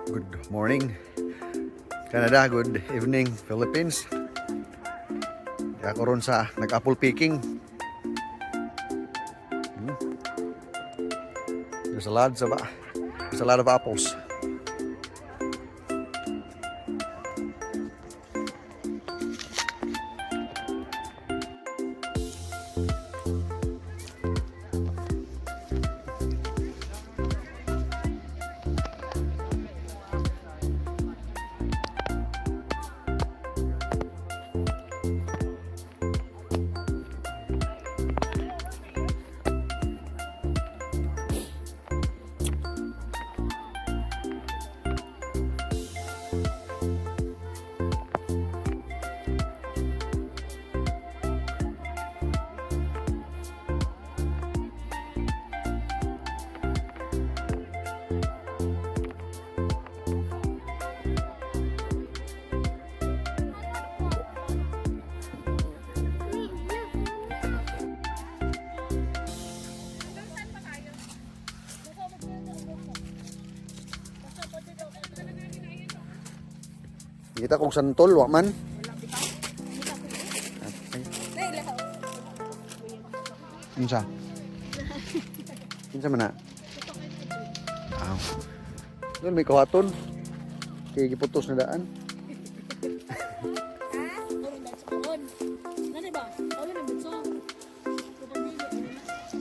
Good morning, Canada. Good evening, Philippines. Ako ron sa nag-apple picking. There's a lot of apples. Kita kong santol, wa man. Ay. Unsa? Unsa man na? Aw. Doon may kawaton. Kay giputos na daan. Nani ba? Ulo ng butso.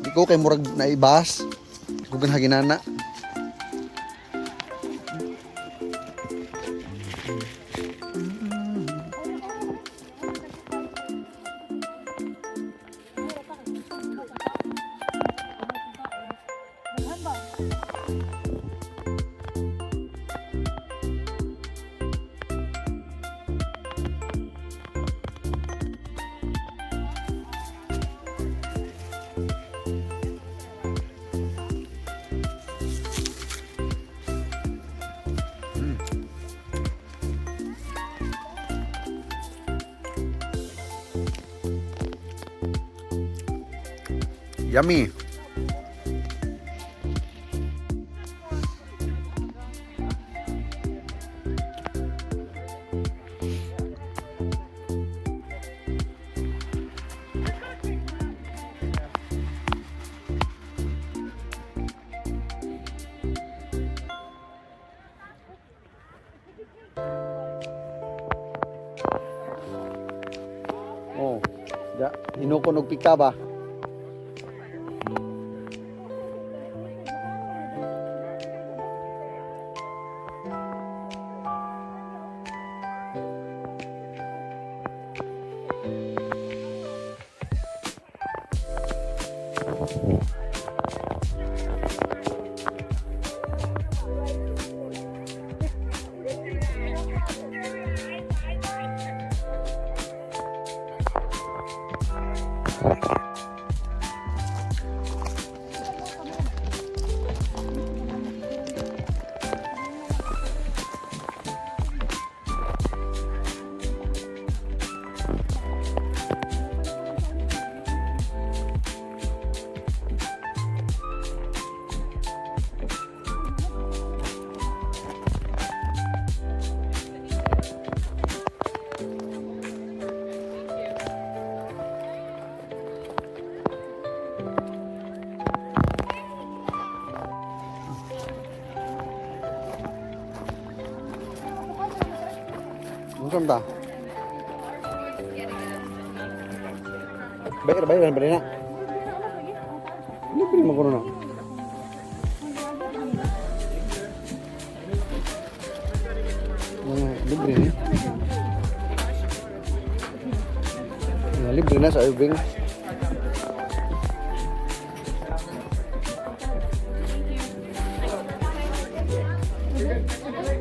Di ko kay murag naibas. Di ko ganahan ginana. Daghan ba? Yummy. Oh, da, hinukon og pika ba? Unsa ta? Bayar, bayar ba na? Libre man kuno na. Mga libre ni. Mga libre na sa Irving.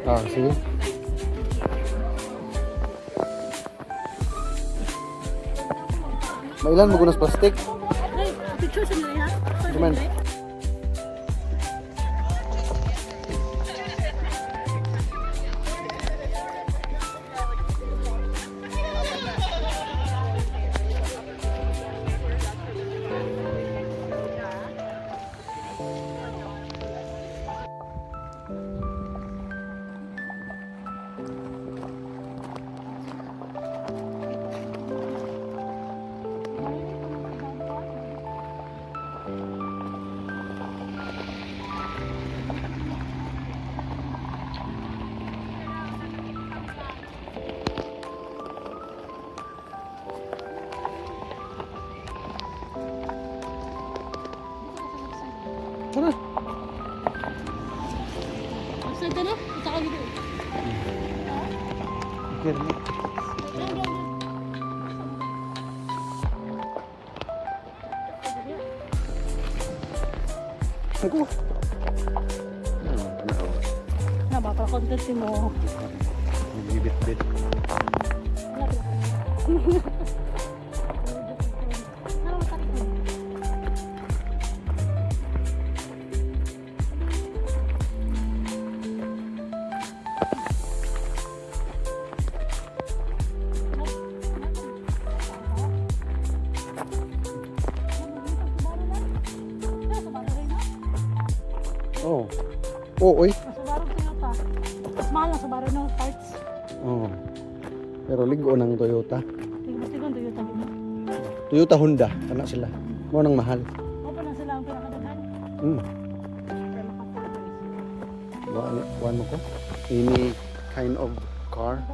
Ah, sige. Mailan mo gunas plastic? Ay, picture sa nila ha? Duman. Ito ka dito. Okay, na. Ako. Ano? Na ba, para content si mo. Bit-bit. Wala pa. Ano matakot mo? Oh. Oh, oy. Subaru Toyota. Mas mahal ang Subaru no parts. Oh. Pero ligo ng Toyota. Tingnan mo Toyota gino. Toyota, Honda, kana sila. Mo nang mahal. Opo na sila ang pinakadaghan. Pero maka Wa mo ko. Any kind of car.